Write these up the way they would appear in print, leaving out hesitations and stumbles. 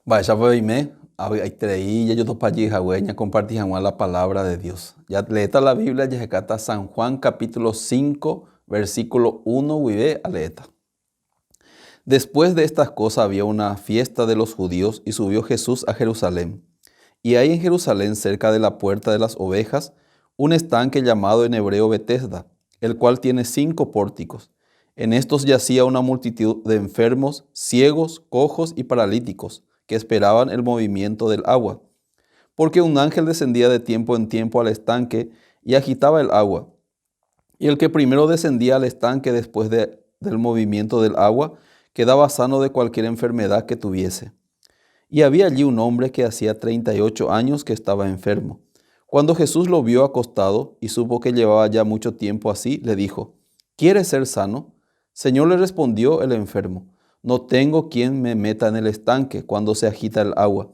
Mba'éichapa oime avy'aiterei jajotopa jey hague ñakomparti hag̃ua la palabra de Dios. Jaleéta la Biblia jahekáta San Juan capítulo 5, versículo 1 guive aleéta. Después de estas cosas había una fiesta de los judíos y subió Jesús a Jerusalén. Y hay en Jerusalén, cerca de la puerta de las ovejas, un estanque llamado en hebreo Betesda, el cual tiene cinco pórticos. En estos yacía una multitud de enfermos, ciegos, cojos y paralíticos, que esperaban el movimiento del agua. Porque un ángel descendía de tiempo en tiempo al estanque y agitaba el agua. Y el que primero descendía al estanque después de, del movimiento del agua, quedaba sano de cualquier enfermedad que tuviese. Y había allí un hombre que hacía 38 años que estaba enfermo. Cuando Jesús lo vio acostado y supo que llevaba ya mucho tiempo así, le dijo, ¿Quieres ser sano? Señor le respondió el enfermo, no tengo quien me meta en el estanque cuando se agita el agua.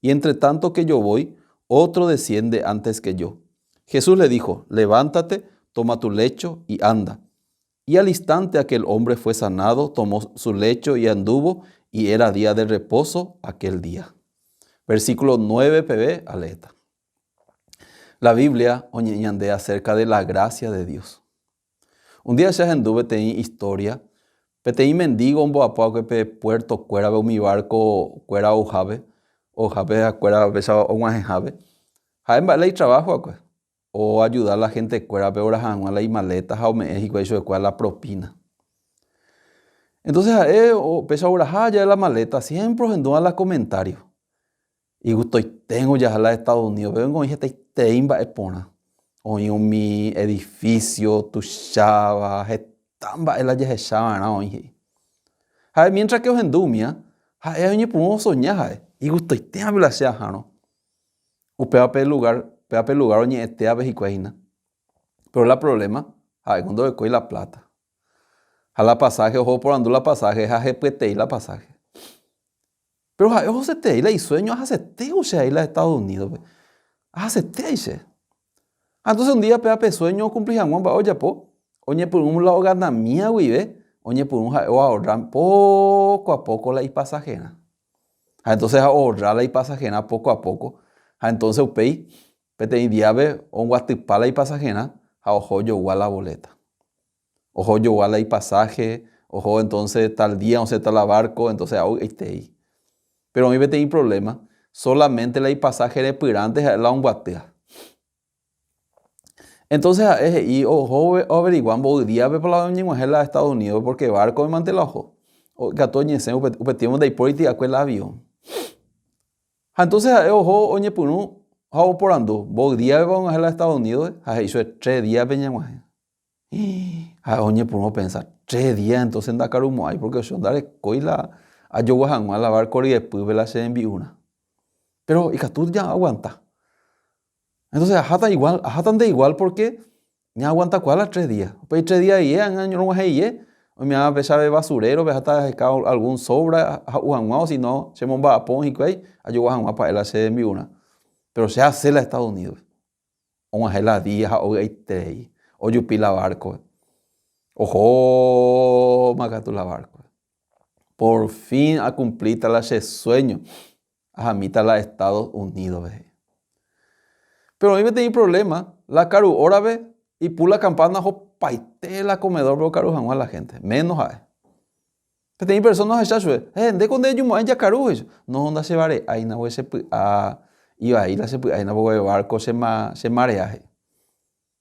Y entre tanto que yo voy, otro desciende antes que yo. Jesús le dijo, levántate, toma tu lecho y anda. Y al instante aquel hombre fue sanado, tomó su lecho y anduvo, y era día de reposo aquel día. Versículo 9 pb aleta. La Biblia oñe'ẽ acerca de la gracia de Dios. Un día che ahendu peteĩ historia, peteĩ mendigo ombo'apo va'ekue pe puerto kuérape umi barco kuéra ouhápe, ouhápe ha kuéra péicha og̃uahẽhápe. Ha'e mba'e la itrabajo va'ekue, oayuda la gente kuérape oraha hag̃ua la imaleta ha ome'ẽ hikuái chupekuéra la propina. Entonces ha'e péicha oraha jave la maleta siempre ohendúva la comentario. Igustoiténgo jaha la Estados Unidos-pe, oĩ hetaiterei mba'e porã. Oĩ umi edificio tuicháva, heta mba'e la jahecha va'erã oĩ he'i. Ha'e mientras que ohendu umía, ha'e oñepyrũ osoña ha'e, igustoitévape la che ahárõ. Upéva pe lugar, upéva pe lugar oñe'ẽtévape hikuái hína. Pero la problema, ha'éko ndorekói la plata. Ha la pasaje, oho oporandu la pasaje ha hepyeterei la pasaje. Péro ha'e ohosetei la isueño ahasetévo che aĩ la Estados Unidos-pe. Ahasetéi che. Ha entonces un día péva pe sueño okumpli hag̃ua mba'e ojapo, oñepyrũ la oganamía guive, oñepyrũ ha'e oahorra poco a poco la ipasajerã. Ha entonces oahorra la ipasajerã poco a poco, ha entonces upéi peteĩ díape omguatypa la ipasajerã ha oho ojogua la boleta. Oho ojogua la ipasaje, oho entonces tal día osẽta la barco, entonces avy'aitei. Pero oĩ peteĩ problema, solamente la ipasaje repyrãnte ha'e la ombyatýva. Entonces ha'e he'i oho oaverigua mboy díapepa la oñeg̃uahẽ la Estados Unidos-pe porque barco-pe mante la oho. Ikatu oñesẽ upe tiempo ndaipóriti va'ekue la avión. Ha entonces ha'e oho oñepyrũ ha oporandu mboy díapepa og̃uahẽ la Estados Unidos-pe ha he'i chupe tres díape ñag̃uahẽ. Ha'e oñepyrũ opensa, Tres día entonces ndakarumo'ãi porque che ndarekói la ajogua hag̃ua la barco ryepýpe la che rembi'urã. Pero ikatu jaaguanta. Entonces aháta igual, ahátante igual porque ñaaguantakuaa la tres día. Upéi tres día rire ág̃a rog̃uahẽiye, oime'ã pe chave basurérope aháta aheka algún sobra ha'u hag̃ua o si no chemomba'apo hikuái ajogua hag̃ua pya'e la che rembi'urã. Pero che ase la Estados Unidos-pe. Og̃uahẽ la día ha ovy'aiterei, ojupi la barco-pe. Ohóma katu la barco-pe. Por fin akumplíta la che sueño, ahamíta la Estados Unidos-pe, he'i. Péro oĩ peteĩ problema, la karu órape ipu la campana opaite la comedor-pe okaru hag̃ua la gente, menos ha'e. Peteĩ persona ohecha chupe, Eh, ndéko ndejumo'ãi jakaru, he'i chupe. No, ndachevare'áina, voi che py'a ivai la che py'áina pokue barco che marea, he'i.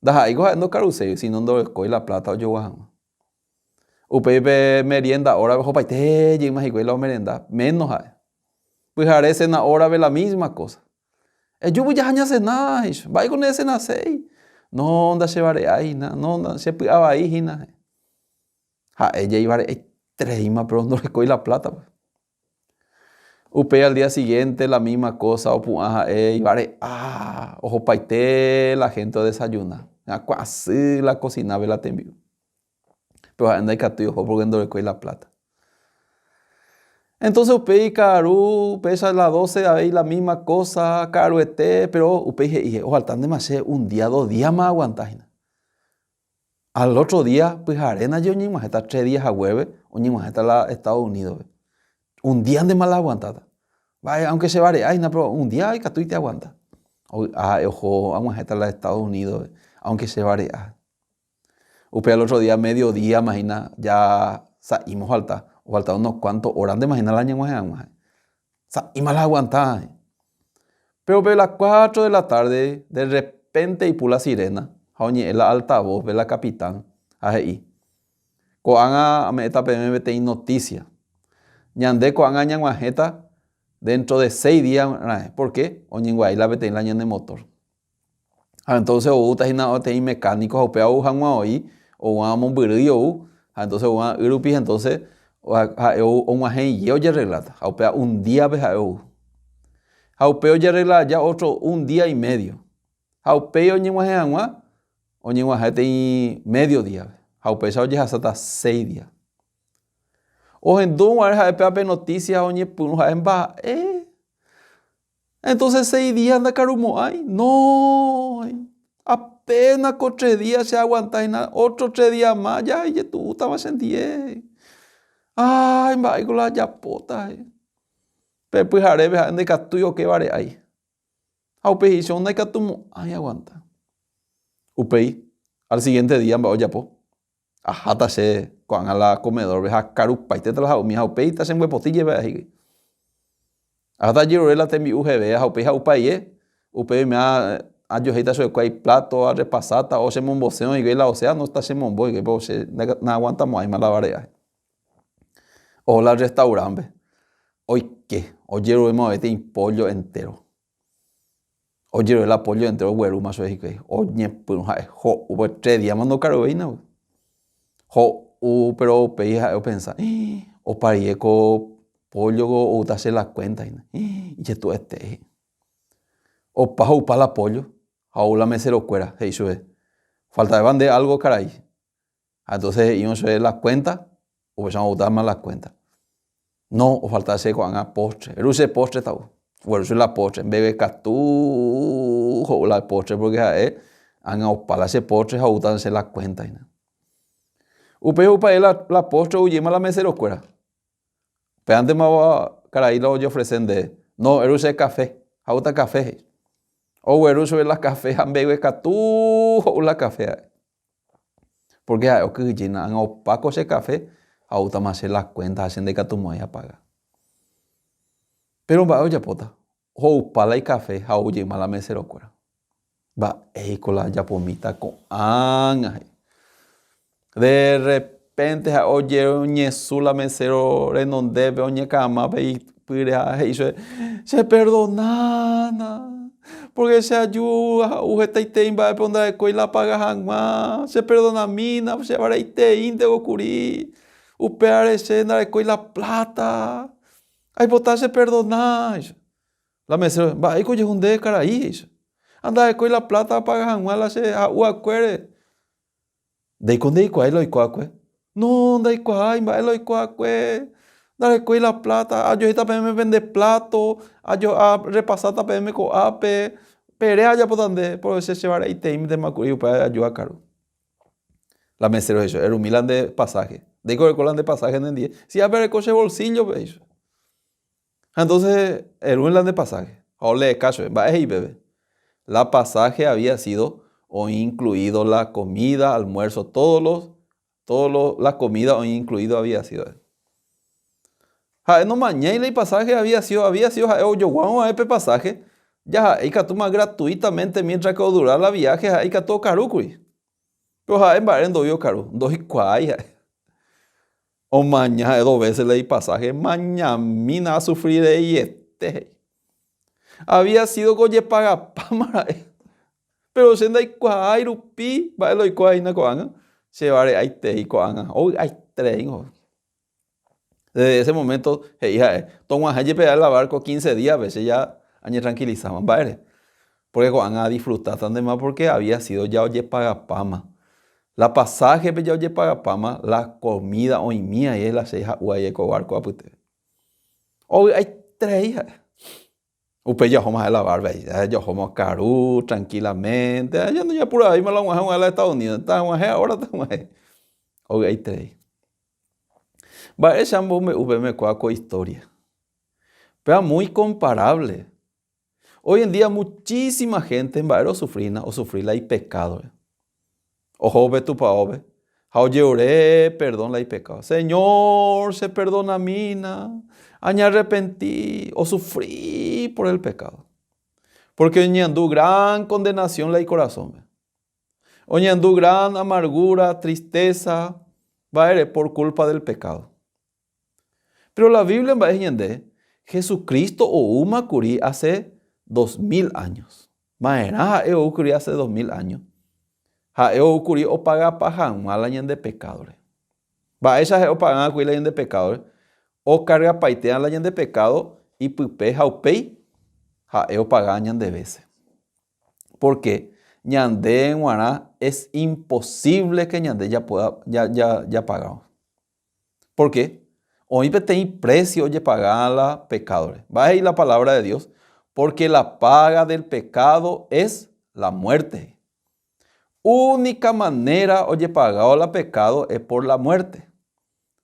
Ndaha'éiko ha'e ndokaruséi, sino ndorekói la plata ojogua hag̃ua. Upéi pe merienda hórape ohopaite jeýma hikuái la omerenda, méno ha'e. Pyhare cena hórape la misma cosa. Ejúpy jaha ñasena, he'i chupe. Mba'éiko neresenaséi? No, ndachevare'áina, no, che py'a vai hína, he'i. Ha'e jaivare'aitereíma péro ndorekói la pláta pues. Upéi al día siguiente la misma cosa opu'ã ha'e ivare'a, ohopaite la gente odesayuna. Hyakuã asy la cocina-pe la tembi'u. Péro ha'e ndaikatúi oho porque ndorekói la pláta. Entonces upéi ka'aru, upéicha la doce avei la misma cosa, ka'aruete, péro upéi he'i, ojaltántema che un día, dos díama aguanta hína. Al otro día, pyhare ndaje oñeg̃uahẽta tres días haguépe, oñeg̃uahẽta la Estados Unidos-pe. Un día ndéma la aguantáta. Mba'e, aunque che vare'a hína, pero un día ikatúite aguanta. Ovy'a ha'e oho ag̃uahẽta la Estados Unidos-pe, aunque che vare'a. Upe al otro día mediodíama hína ya sa'íma ofalta, ofalta unos cuantos horas ndéma hína la ñag̃uahẽ hag̃ua. Sa'íma la aguanta. Péro pe las cuatro de la tarde de repente ipu la sirena ha oñe'ẽ la altavoz-pe la capitán ha he'i, Ko'ág̃a ame'ẽta peẽme peteĩ noticia. Ñande ko'ág̃a ñag̃uahẽta dentro de seis días raẽ. Por qué? Oñengua'éi la peteĩ la ñane motor. Ha entonces oúta hína peteĩ mecánico ha upéva ou hag̃ua oĩ, oguã mombyrýi ou, ha entonces oguã y rupi, entonces ha'e ou og̃uahẽ ije ojerregláta, ha upéva un díape ha'e ou. Ha upéi ojerregla aja otro un día y medio. Ha upéi oñeg̃uahẽ hag̃ua, oñeg̃uahẽ peteĩ medio díape, ha upéicha ojehasáta seis día. Ohendu guare ha'e péva pe noticia oñepyrũ ha'e mba'e. Entonces seis días ndakarumo'ãi? No, apenas ko tres días che aguanta hína, otro tres días más ja ijetu'útama chendie. Ay, mba'éiko la ajapóta. Pe pyharépe ha'e ndaikatúi oke vare'ái. Ha upéi he'i che ndaikatumo'ãi aguanta. Upéi, al siguiente día mba'e ojapo? Aháta che ko'ág̃a la komedórpe ha akarupaitéta la ha'umi ha upéi tachembyepotĩ jepe hígui. Aháta ajerure la tembi'u heve ha upéi ha'upaie, upéi oime ajohéita chupekuéra ipláto, arrepasáta o chemombosérõ hikuái la oséano tachemombo hikuái péro che naaguantamo'ãima la vare'a. Oho la rrestauránpe, oike, ojeruréma voi peteĩ póllo entéro. Ojerure la pollo entero oguerúma chupe hikuái, oñepyrũ ha'e ho'u, pues tres díama ndokaruvéina voi. Ho'u péro upéi ha'e opensa, opa rire ko pollo ko oúta che la kuénta hína, ijetu'uete he'i. Opa ho'upa la pollo ha ou la meserokuéra he'i chupe, faltavéva nde álgo karai. Ha entonces he'írõ chupe la kuénta, upéicha oútama la kuénta. No, ofalta che ko'ág̃a postre. Eru che postre ta'u. Gueru che la postre. Mbeguekatu ho'u la postre porque ha'e ág̃a opa la che postre ha oúta che la kuénta hína. Upéi ho'upa'i la, la postre oujéma la meserokuéra. Péantema karai la ojeofrese ndéve. No, eru che café. Ha'úta café, he'i. Ogueru chupe la café ha mbeguekatu ho'u la café ha'e. Pórke ha'e okyhyjéna ág̃a opa ko che kafe ha oútama che la kuénta ha che ndaikatumo'ãi apaga. Péro mba'e ojapóta? Ho'upa la ikafe ha ou jeýma la meserokuéra. Mba'éiko la ajapomíta ko'ág̃a? he'i. De rrepénte ha'e oñesũ la meséro renondépe oñekama pe ipýre ha he'i chupe, Cheperdonána, pórke che aju ha'u hetaitei mba'épe ndarekói la apaga hag̃ua, cheperdonamína, che avaraiteínteko kuri, upévare che ndarekói la pláta, aipota cheperdona. La mesero, mba'éiko ojehu ndéve karai? he'i chupe. Ha ndarekói la pláta apaga hag̃ua la che ha'u va'ekuére. Ndéiko ndeikuaái la oiko va'ekue? No, ndaikuaái mba'e la oiko va'ekue. Ndarekói la pláta, ajohéta peẽme pende pláto, arrepasáta peẽme ko'ápe, pere ajapóta nde, pórke che chevare'aiteíntema kuri upéva aju akaru. La mesero he'i chupe, Erumi la nde pasáhe. Ndéiko ereko la nde pasáhe nendie? Si ápe areko che volsíllope, he'i chupe. Ha entonces erumi la nde pasáhe. Ha oleeka chupe, mba'e he'i peve? La pasaje había sido oĩ incluido la comida, almuerzo, todos los, todos los, la comida oĩ incluido había sido. Ha'e nomañái la ipasaje había sido, había sido ha'e ojoguárõ va'e pe pasaje, ja ha'e ikatúma gratuitamente mientras que odura la viaje ha'e ikatu okarúkuri. Pero ha'e mba'ére ndoúi okaru, ndoikuaái ha'e. Omaña ha'e dos veces la ipasaje, mañamína asufri reiete he'i. Había sido ko ojepagapáma ra'e. Pero che ndaikuaái rupi mba'e la oikóva hína ko'ág̃a, che vare'aitei ko'ág̃a, ovy'aitereíngo. Desde ese momento he'i ha'e, tog̃uahẽ jepe la barco 15 días-pe, che ya añetranquilizáma. Mba'ére? Porque ko'ág̃a adisfrutáta ndéma porque había sido ja ojepagapáma. La pasaje-pe ja ojepagapáma, la comida oĩmi ae la che ha'u ae ko barco apytépe. Ovy'aiterei ha'e. Upéi jahóma ha'e la barba he'i, jahóma okaru tranquilamente, ja ndojapuravéima la og̃uahẽ og̃uahẽ la Estados Unidos, tag̃uahẽ ahora tag̃uahẽ. Ovy'aiterei. Mba'éicha amombe'u peẽme kóa ko historia? Péva muy comparable. Hoy en día muchísima gente mba'ére osufrína, osufrí la ipekádore. Oho pe tupaópe ha ojeure perdón la ipekado. Señor, che perdonamína, añearrepentí, osufrí por el pecado. Porque oñeñandu gran condenación la icorazónpe. Oñandu gran amargura, tristeza, mba'ére? Por culpa del pecado. Pero la Biblia mba'e ñande, Jesucristo oúma kuri hace 2000 años. Ma'erã ha'e ou kuri hace 2000 años? Ha'e ou kuri opagapa hag̃ua la ñande pecado-re. Mba'éicha ha'e opaga kuri la ñande pecado-re? Okargapaitéva la ñande pecado ipype ha upéi ha'e opaga ñande vése. Porque ñande g̃uarã es imposible que ñande japueda japagárõ. Porque oĩ peteĩ precio ojepaga la pecado-re. Mba'e he'i la palabra de Dios? Porque la paga del pecado es la muerte. Única manera ojepagávo la pecado es por la muerte.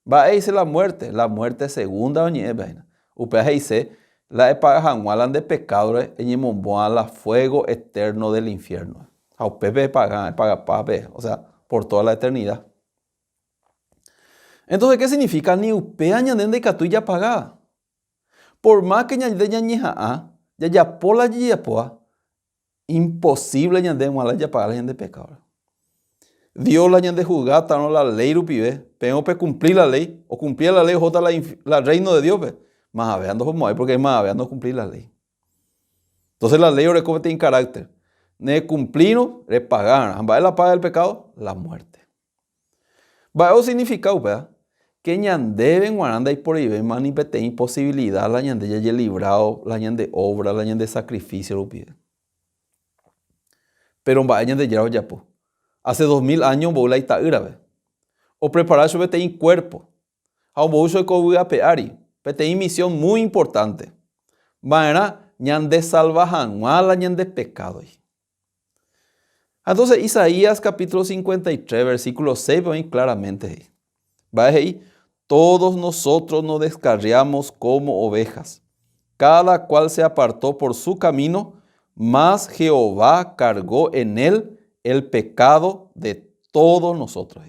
Mba'e he'ise la muerte? La muerte segunda oñe'ẽpe hína. Upéva he'ise la epaga hag̃ua la nde pecado-re eñemombo'a la fuego eterno del infierno. Ha upépe epaga, epagapa pe, o sea, por toda la eternidad. Entonces, ¿qué significa? Ni upéva ñande ndaikatúi japaga. Por más que ñande ñañeha'ã, jajapo la jajapóva, Imposible ñande g̃uarã japaga la ñande pecado. Dios la ñande juzgátarõ la ley rupive, peẽ ope cumpli la ley, ocumpli la ley ohóta la, la reino de Dios-pe, mahavea ndohomo'ãi porque mahavea ndocumpli la ley. Entonces la ley oreko peteĩ carácter. Ne cumplírõ, repagárõ. Ha mba'e la paga del pecado? La muerte. Mba'e osignifica upéva? Ke ñandéve g̃uarã ndaiporivéima ni peteĩ posibilida la ñande jajelivrávo la ñande obra, la ñande sacrificio rupive. Péro mba'e Ñandejára ojapo? Hace 2000 áño ombou la ita'ýrape. Oprepara chupe peteĩ cuerpo ha ombou chupe ko yvy ape ári, peteĩ misión muy importante. Mba'erã? Ñandesalva hag̃ua la ñande pekádoi. Ha entonces Isaías capítulo 53, versículo 6 oĩ claramente he'i. Mba'e he'i? Todos nosotros nos descarriamos como ovejas. Cada cual se apartó por su camino, mas Jehová cargó en él el pecado de todos nosotros.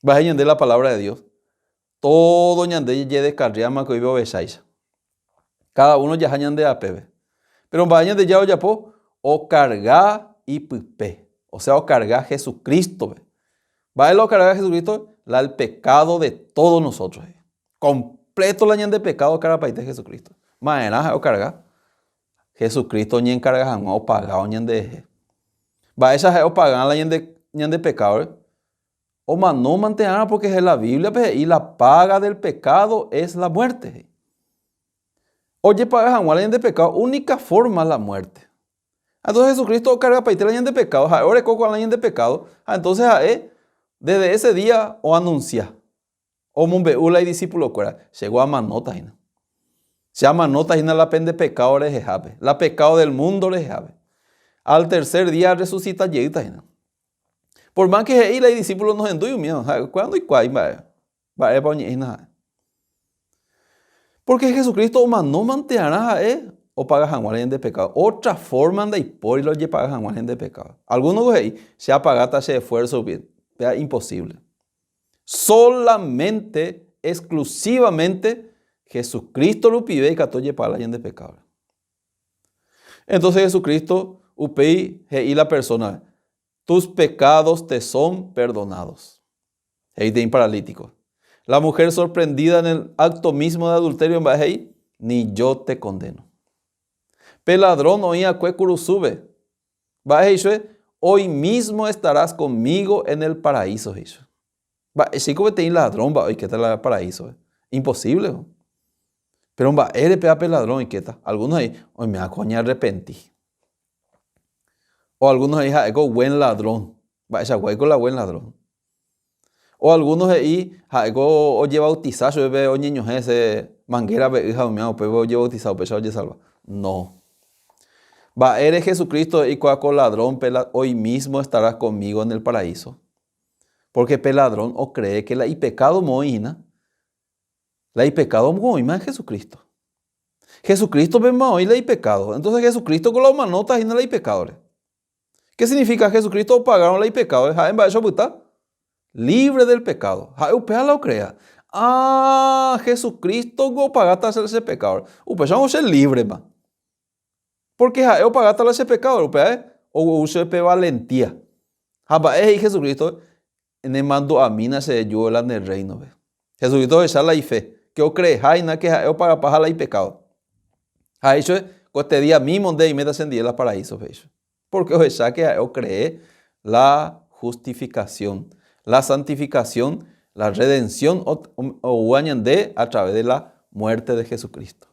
Mba'e ñande la palabra de Dios? Todo ñande jejedescarriáma ko yvy ovecháicha. Cada uno jaha ñande apépe. Pero mba'e Ñandejára ojapo? Okarga ipype. O sea, okarga Jesucristo-pe. Mba'e la okarga Jesucristo? La el pecado de todos nosotros. Completo la ñande pecado okargapaite Jesucristo. Ma'erã ha'e okarga? Jesucristo oñenkarga hag̃ua opagávo ñanderehe. Mba'éicha ha'e opaga la ñande, ñande pecado-re? Omano mante ára porque la Biblia-pe he'i la paga del pecado es la muerte he'i. Ojepaga hag̃ua la ñande pecado única forma la muerte. Entonces Jesucristo okargapaite la ñande pecado, ha'e oreko ko'ã la ñande pecado, ha entonces ha'e desde ese día oanuncia, omombe'u la idiscipulokuéra, Chego amanóta hína. Che amanóta hína la pende pecado rehehápe, la pecado del mundo rehehápe. Al tercer día resucita jeýta hína. Por más que he'i la idiscípulo nohendúi umi ha'ekuéra ndoikuaái mba'e, mba'épa oñe'ẽhína ha'e. Porque Jesucristo omano mantearã ha'e opaga hag̃ua la ñande pecado. Otra forma ndaipóri la ojepaga hag̃ua la ñande pecado. Alguno he'i, che apagáta che esfuerzo rupi. Péva imposible. Solamente, exclusivamente, Jesucristo rupive ikatu ojepaga la ñande pecado. Entonces Jesucristo upéi he'i la persona, Tus pecados te son perdonados. He'i teĩ paralítico. La mujer sorprendida en el acto mismo de adulterio mba'e he'i, Ni yo te condeno. Pe ladrón oĩ akue kurusúpe. Mba'e he'i chupe, Hoy mismo estarás conmigo en el paraíso, he'i chupe. Mba'éichaiko peteĩ ladrón mba'e oikéta la paraísope? Imposible. Pero mba'ére péva pe ladrón oikéta? Algunos he'i, oiméva ko oñearrepenti. O algunos he'i ha'éko buen ladrón. Mba'eichaguáiko la buen ladrón? O algunos he'i ha'éko ojebautisa chupe pe oñeñohẽ ese manguérape y ha umíva upépe ojebautisa upéicha ojesalva. No. Mba'ére Jesucristo he'i kóa ko ladrónpe hoy mismo estarás conmigo en el paraíso? Porque pe ladrón ocree que la ipecado moõ hína, la ipecado moõima Jesucristo. Jesucristo-pema oĩ la ipecado. Entonces Jesucristo-ko la omanóta hína la ipecádore. Qué significa Jesucristo opagárõ la ipecádore? Ha'e mba'éicha opyta? Libre del pecado. Ha'e upéva la ocrea. Ah, Jesucristo-ko opagáta che pecádore. Upéicharõ che libre-ma. Porque ha'e opagáta la che pecádore. Upéva ou chéve pe valentía. Ha mba'e he'i Jesucristo? Nemandu'amína che rejúvo la ne rréinope. Jesucristo ohecha la ife, ke ocreeha hína ke ha'e opagapaha la ipecádo. Ha he'i chupe, ko este día mismo nde eiméta chendie la paraísope, he'i chupe. Porque ohecha ke ha'e ocree la justificación, la santificación, la redención oúva ñande a través de la muerte de Jesucristo.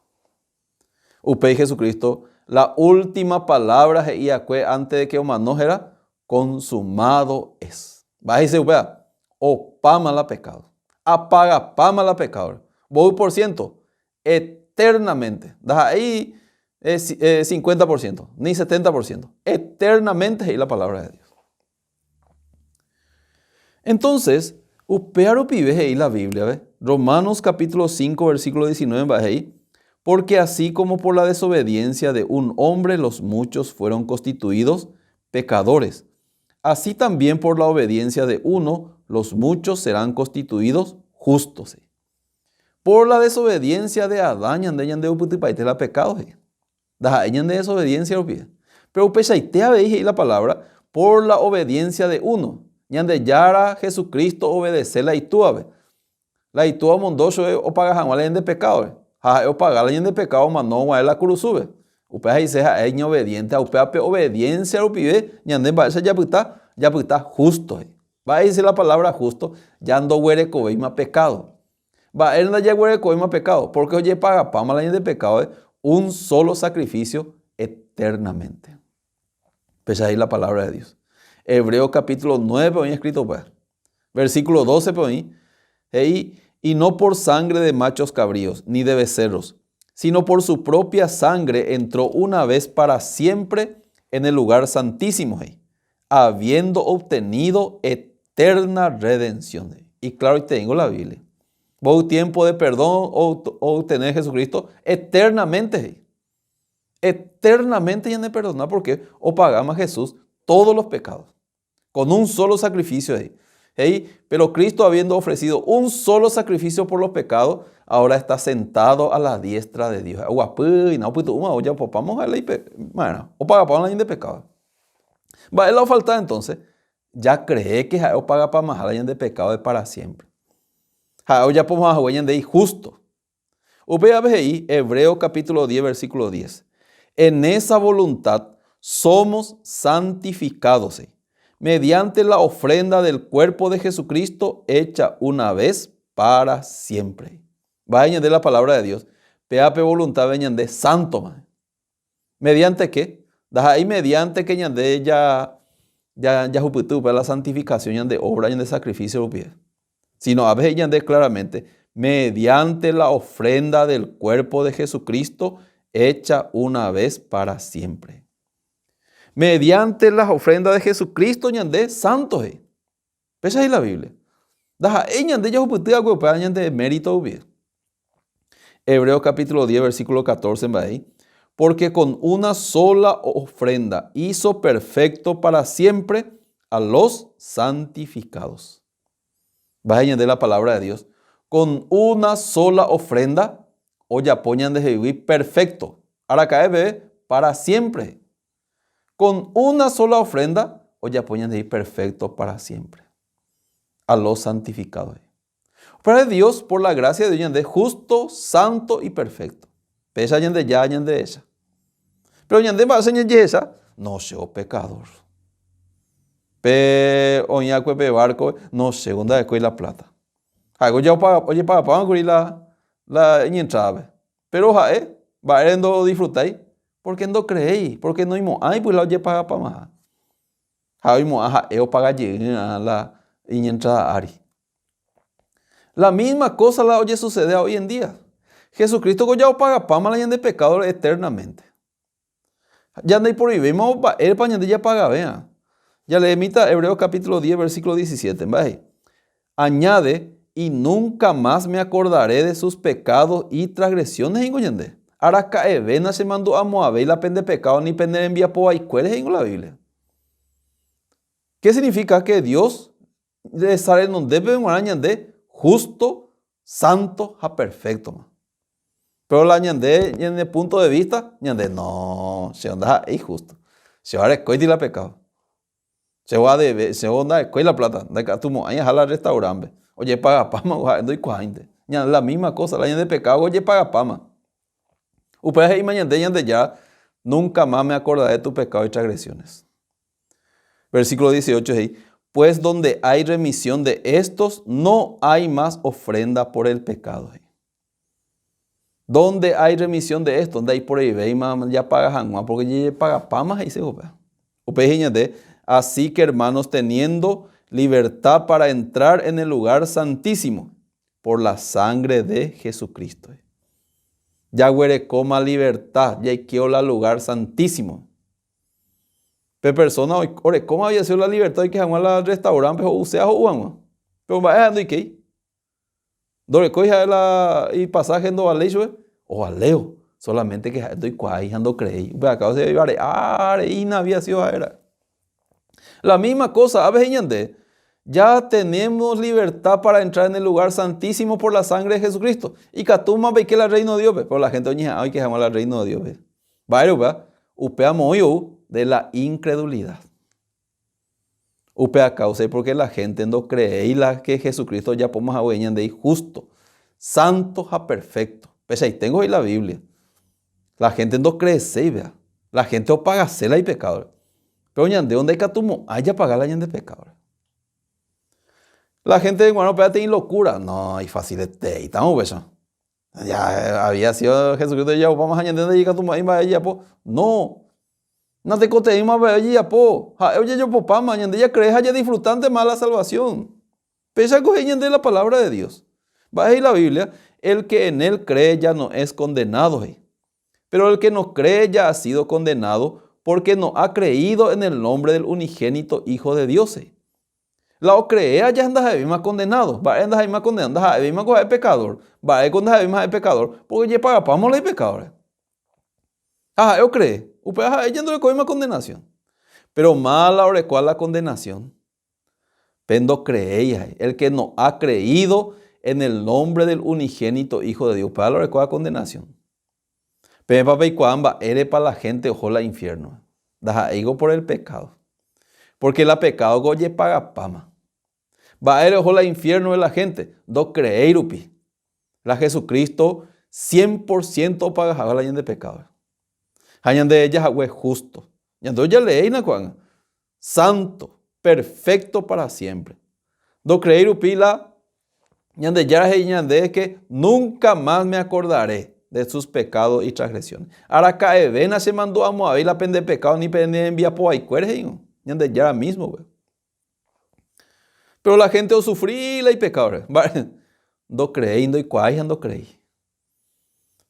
Upéi Jesucristo, la última palabra he'i akue antes de que omano héra, Consumado es. Mba'e he'ise upéva? Opáma la pecado. Apagapáma la pecado. Mboy por ciento? Eternamente. Ndaha'éi 50%, ni 70%. Eternamente he'i la palabra de Dios. Entonces, upéva rupive he'i la Biblia-pe, Romanos capítulo 5 versículo 19 mba'e he'i, Porque así como por la desobediencia de un hombre los muchos fueron constituidos pecadores, así también por la obediencia de uno los muchos serán constituidos justos. Por la desobediencia de Adán ñande ñandeupytypaite la pecado he'i. Ndaha'éi ñande desobediencia rupi. Pero upeichaite avei he'i la palabra, por la obediencia de uno. Ñandejára Jesucristo obedece la Itúvape. La Itúva omondo chupe opaga hag̃ua la ñande pecado-re. Ha ha'e opaga la ñande pecado omano g̃uahẽ la kurusúpe. Upéva he'ise ha'e iñobediente ha upéva pe obediencia rupive ñande mba'éicha japyta, japyta justo he'i. Mba'e he'ise la palabra justo? Ja ndoguerekovéima pecado. Mba'ére ndajaguerekovéima pecado? Porque ojepagapáma la ñande pecado-re un solo sacrificio eternamente. Péicha he'i la palabra de Dios. Hebreos capítulo 9-pe oĩ escrito upéva. Versículo 12-pe oĩ, he'i, Y no por sangre de machos cabríos, ni de becerros, sino por su propia sangre entró una vez para siempre en el lugar santísimo, he'i, habiendo obtenido eterna redención. Y claro, tengo la Biblia. Mboy tiempo de perdón obtener Jesucristo eternamente, he'i. Eternamente ñaneperdona porque opagáma Jesús todos los pecados. Con un solo sacrificio he'i. He'i, pero Cristo habiendo ofrecido un solo sacrificio por los pecados, ahora está sentado a la diestra de Dios. Oguapy, na opytu'úma ojapopáma ojalá ipe, ma'erã, opagapáma la ñande pecado. Mba'e la ofalta entonces? Ja cree que ha'e opagapamaha la ñande pecado de para siempre. Ha'e ojapóma hague ñande injusto. Upéi ave he'i Hebreo capítulo 10 versículo 10, En esa voluntad somos santificados, mediante la ofrenda del cuerpo de Jesucristo hecha una vez para siempre. Mba'e ñande la palabra de Dios, péa pe voluntad ñande santo ma. Mediante qué? Ndaha'éi mediante que ñande ja jahupyty upe la santificación ñande obra, ñande sacrificio rupi. Sino ápe he'i ñande claramente, mediante la ofrenda del cuerpo de Jesucristo hecha una vez para siempre. Mediante la ofrenda de Jesucristo ñande santo he'i. Péicha he'i la Biblia. Ndaha'éi ñande jahupyty va'ekue upéva ñande mérito rupi. Hebreos capítulo 10 versículo 14 mba'éi, Porque con una sola ofrenda hizo perfecto para siempre a los santificados. Mba'e ñande la palabra de Dios? Con una sola ofrenda ojapo ñandehegui perfecto. Araka'e peve para siempre. Con una sola ofrenda ojapo ñandehegui perfecto para siempre. A los santificados. Upévare Dios, por la gracia de Dios, ñande justo, santo y perfecto. Péicha Ñandejára ñanderecha. Pero ñande mba'éicha ñajehecha? No che o pecador. Pe oĩ va'ekue pe barco, no che nda'ekue la plata. Ha'éko ojepagapáma kuri la la iñentrádape. Péro ha'e mba'ére ndodisfrutái? Pórke ndocreéi, pórke noimo'ãi la ojepagapamaha. Ha oimo'ã ha'e opaga jeýrã la iñentráda ári. La misma cosa la ojesucedea hoy en día. Jesucristo-ko ja opagapáma la ñande pecado eternamente. Ja ndaiporivéima mba'érepa ñande japagavéa. Jaleemíta Hebreos capítulo 10 versículo 17. Mba'e he'i? Añade, y nunca más me acordaré de sus pecados y transgresiones he'ingo ñande. Araka'eve nachemandu'amo'ãvéi la pende pekádo ni pene rembiapo vaikuére, he'íngo la Biblia. Qué significa que Dios resa renondépe g̃uarã ñande justo, santo ha perfecto-ma. Pero la ñande, ñane punto de vista, ñande no, che ndaha'éi justo. Che arekóiti la pecado. Che adebe, che nda'ekói la plata, ndaikatumo'ãi aha la restaurante-pe. Ojepagapáma ha'e ndoikuaáinte. La misma cosa, la ñande pecado ojepagapáma. Upéva he'íma ñande Ñandejára, nunca más me acordaré de tu pecado y transgresiones. Versículo 18 he'i, Pues donde hay remisión de estos, no hay más ofrenda por el pecado. He'i. Donde hay remisión de estos, ndaiporeivéima japaga hag̃ua, porque jejepagapáma he'ise upéva. Upéi he'i ñande, Así que hermanos, teniendo libertad para entrar en el lugar santísimo, por la sangre de Jesucristo. Jaguerekóma libertad, jaikeo la lugar santísimo. Pe persona orekóma había sido la libertad oike hag̃ua la restaurante ho'usea ho'u hag̃ua. Pero mba'e ha'e ndoikéi. Ndorekói ha'e la ipasaje ndovaléi chupe, ovaléo. Solamente que ha'e ndoikuaái ha ndocreéi. Upe akávo se ivare'a reína había sido ha'e ra'e. La misma cosa, a veces ñande, ya tenemos libertad para entrar en el lugar santísimo por la sangre de Jesucristo. Ikatúma peike la reino de Dios, pero la gente oñeha'ã oike hag̃ua la reino de Dios. Mba'ére upéva? Upéva moõi ou de la incredulidad. Upéva causa porque la gente ndocreéi la que Jesucristo ojapóma hague ñande justo, santo ha perfecto. Pechaiténgo he'i la Biblia. La gente ndocreeséi vea. La gente opagase la ipecado. Pero ñande ndaikatumo'ãi japaga la ñande pecado. La gente g̃uarã upéva teĩ locura. No, ifacileteítamo upéicha. Ya había sido Jesucristo ojapopáma ha ñande ndaikatumo'ãi mba'e jajapo. No. Natekotevẽima mba'e ojejapo. Ha'e ojejopopáma, ñande jacree ha jadisfrutántema la salvación. Péichako he'i ñande la palabra de Dios. Mba'e he'i la Biblia? El que en él cree ya no es condenado, he'i. Pero el que no cree ya ha sido condenado porque no ha creído en el nombre del unigénito Hijo de Dios, he'i. La ocreea ya ndaha'evéima condenado. Mba'e ndaha'evéima condenado? Ndaha'evéima ko ha'e pecador. Mba'éko ndaha'evéima ha'e pecador? Porque ojepagapáma la ipecadore. Ha ha'e ocree. Upéva ha'e ya ndorekóima condenación. Pero mala orekóa la condenación. Pe ndocreéi ha'e. El que no ha creído en el nombre del unigénito Hijo de Dios. Upéva la orekóa condenación. Peẽpa peikuaa mba'érepa la gente oho la infierno. Ndaha'éiko por el pecado. Porque la pecado ko ojepagapáma. Mba'ére oho la infierno la gente? Ndocreéi rupi. La Jesucristo 100% opagahague la ñande pecado. Ha ñande jahague justo. Ñande ojaleéina ko'ág̃a. Santo, perfecto para siempre. Ndocreéi rupi la Ñandejára he'i ñande que nunca más me acordaré de sus pecados y transgresiones. Araka'eve nachemandu'amo'ãvéi la pende pecado ni pende rembiapo vaikuére he'ívo. Ñandejára mismo. Pe. Pero la gente osufrí la ipecado. Mba'e ndocreéi, ndoikuaái ha ndocreéi.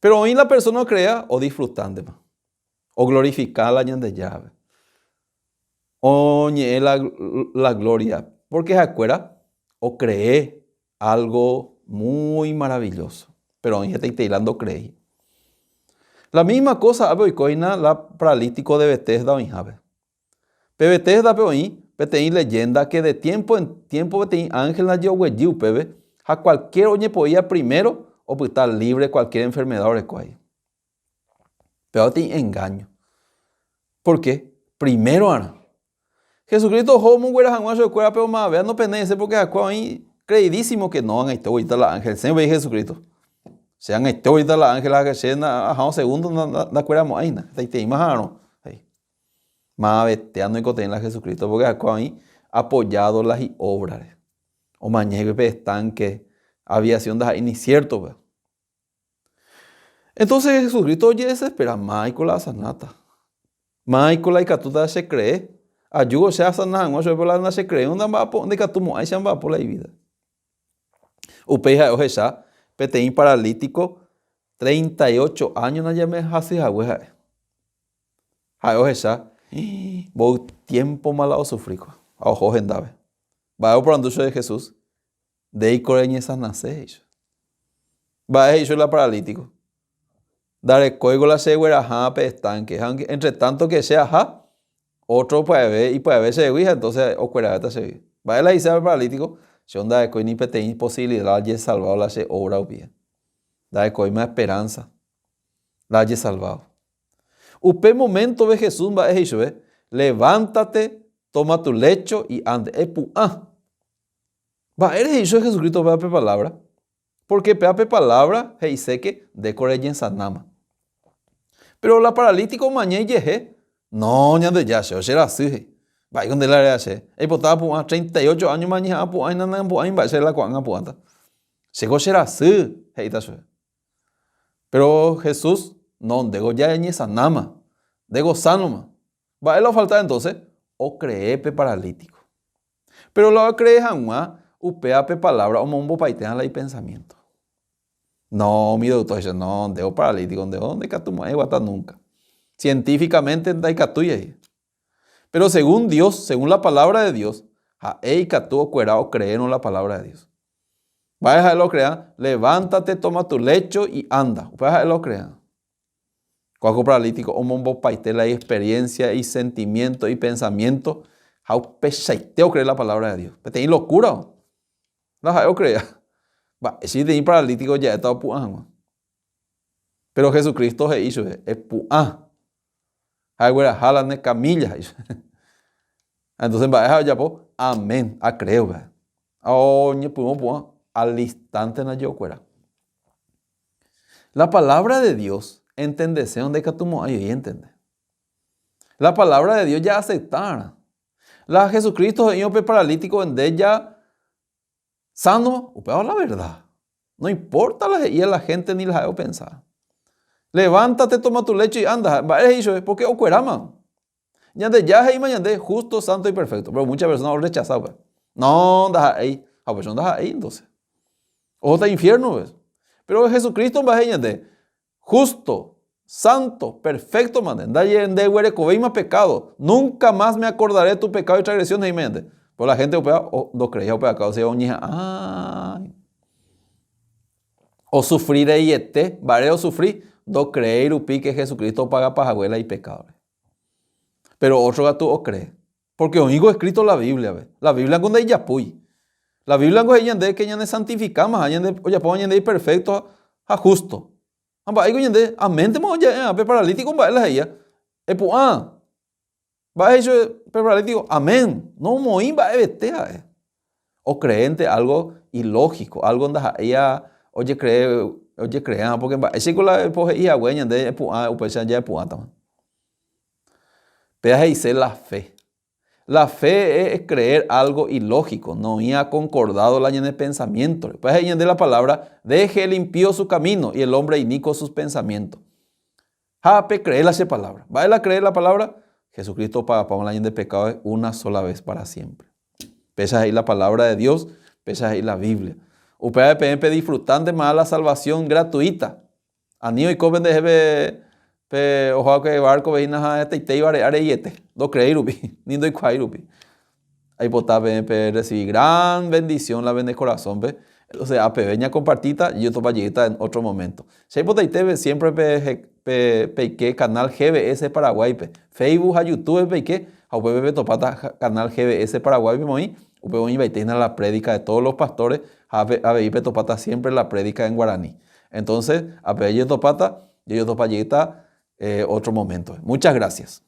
Pero oĩ la persona ocrea odisfrutántema. Oglorifica la Ñandejárape. Oñe'ẽ la, la gloria. Porque ha'ekuéra ocree algo muy maravilloso. Pero oĩ hetaitei la ndocreéi. La misma cosa ápe oiko hína la paralítico de Bethesda oĩhápe. Pe Bethesda-pe oĩ peteĩ leyenda que de tiempo en tiempo peteĩ ángel ndaje oguejy upépe ha cualquier oñepo'ía primero opyta libre cualquier enfermedad oreko ahí. Péva peteĩ engaño. ¿Por qué? Primero arã. Jesucristo oho omonguera hag̃ua chupekuéra pe omavéva nopenái hese porque ha'ekuéra oĩ creidísimo que no ag̃aite oguejýta la ángel. Che avei Jesucristo. Che ag̃aite oguejýta la ángel ha che aha'õ segundo ndakueramo'ãina. Hetaiteíma ha'arõ. He'i. Mavete noikotevẽi la Jesucristo porque ha'ekuéra oĩ apoyado la hi'óbrare. Omaña hikuái pe estanque aviación ndaha'éi ni cierto pe. Entonces Jesucristo ojedesespera, máiko la asanáta. Máiko la ikatúta che cree. Ajúvo che asana hag̃ua chupe la ndachecreéi ndamba'apo, ndaikatumo'ãi che amba'apo la ivida. Upéi ha'e ohecha peteĩ paralítiko 38 áño ndaje hasy hague ha'e. Ha'e ohecha mboy tiémpoma la osufríko ha oho hendápe. Mba'e oporandu chupe Jesús? Ndéiko reñesanase, he'i chupe. Mba'e he'i chupe la paralítiko? Ndarekóiko la che gueraha pe estanque. Ha entre tanto que che aha, otro pya'eve ipya'eve chehegui ha entonces okueravéta chehegui. Mba'e la he'ise pe paralítico? Che ndarekói ni peteĩ posibilidad ajesalvávo la che obra rupi. Ndarekóima esperanza la ajesalvávo. Upe moméntove Jesús mba'e he'i chupe, Levántate, toma tu lecho y ande. Epu'ã. Mba'ére he'i chupe Jesucristo upéva pe palabra? Porque péva pe palabra he'iséke ndéko reñesanáma. Pero la paralítico omaña ijehe, No, Ñandejára, chéve che rasy, he'i. Mba'éiko nde la eréva chéve? Aipota apu'ã, 38 áñoma añeha'ã apu'ã hína nañapu'ãi mba'e chéve la ko'ág̃a apu'ãta. Chéko che rasy, he'íta chupe. Pero Jesús, no, ndéko ja eñesanáma, ndéko sánoma. Mba'e la ofalta entonces? Ocree pe paralítico. Pero la ocree hag̃ua, upéva pe palabra omombopaitéva la ipensamiento. No, mi doctor he'i, no, ndéko paralítico, ndéko ndaikatumo'ãi eguata nunca. Científicamente ndaikatúi he'i. Pero según Dios, según la palabra de Dios, ha'e ikatu okuera ocreérõ la palabra de Dios. Mba'e ha'e la ocrea? Levántate, toma tu lecho y anda. Upéva ha'e la ocrea. Kóa ko paralítico omombopaite la experiencia, isentimiento, ipensamiento ha upeichaite ocree la palabra de Dios. Peteĩ locura la ha'e ocrea. Mba'éicha peteĩ paralítico ja'éta opu'ã hag̃ua. Pero Jesucristo he'i chupe, Epu'ã ha egueraha la ne camilla, he'i chupe. Entonces mba'e ha'e ojapo? Amén, acreo upéva. Ha oñepyrũ opu'ã al instante ndaje okuera. La palabra de Dios entendesérõ ndaikatumo'ãi oĩ entende. La palabra de Dios ja'aceptárã. La Jesucristo he'írõ pe paralítico nde ja sano, upéva la verdad. No importa la he'íva la gente ni la ha'e opensa. Levántate, toma tu lecho y anda. Mba'ére he'i chupe? Porque okueráma. Ñandejára he'íma ñande justo, santo y perfecto. Pero muchas personas orrechasa upéva. No, ndaha'éi. Ha upéicha ndaha'éi entonces. Ohóta infierno pues. Pero Jesucristo mba'e he'i ñande? Justo, santo, perfecto mante. Ndaje ndeguerekovéima pecado. Nunca más me acordaré tu pecado y transgresión he'íma ñande. Pero la gente upéva ndocreía upéva causa oñeha'ã. Osufri reiete, mba'ére osufri? Ndocreéi rupi que Jesucristo opagapa hague la ipecado. Pero otro katu ocree. Porque oĩko escrito la Biblia-pe. La Biblia niko ndaijapúi. La Biblia niko he'i ñande que ñane santifikáma ha ñande ojapóma ñande iperfecto ha justo. Ha mba'éiko ñande améntema oja'e'ã pe paralítico mba'e la he'íva. Epu'ã. Mba'e he'i chupe pe paralítico? Amén. Nomoĩ mba'evete ha'e. Ocreénte algo ilógico, algo ndaha'éiva ojecree, ojecreáva, porque mba'éichaiko la po he'i hague ñande epu'ã upéicha jaepu'ãtama. Péva he'ise la fe. La fe es creer algo ilógico, noĩva concordado la ñane pensamiento-re. Upéva he'i ñande la palabra, deje el impío su camino y el hombre inicuo sus pensamientos. Ha pe cree la che palabra. Mba'e la cree la palabra? Jesucristo opagapáma la ñande pecado una sola vez para siempre. Péicha he'i la palabra de Dios, péicha he'i la Biblia. Upévare peẽ pedisfrutántema la salvación gratuita. Ani oiko pendeje pe pe oho barco-pe hína ha hetaite ivare'a reiete, ndocreéi rupi, ni ndoikuaái rupi. Aipota peẽ pe recibi gran bendición la pende corazón-pe. Entonces apeve ñakompartíta, jotopa jeýta en otro momento. Che aipotaite siempre pe pe peike canal GBS Paraguay-pe. Facebook ha YouTube-pe peike ha upépe petopáta canal GBS Paraguay-pe oĩ, upépe oĩvaite hína la prédica de todos los pastores ha avei petopáta siempre la prédica en guaraní. Entonces, apeve jetopáta, jajotopa jeýta otro momento. Muchas gracias.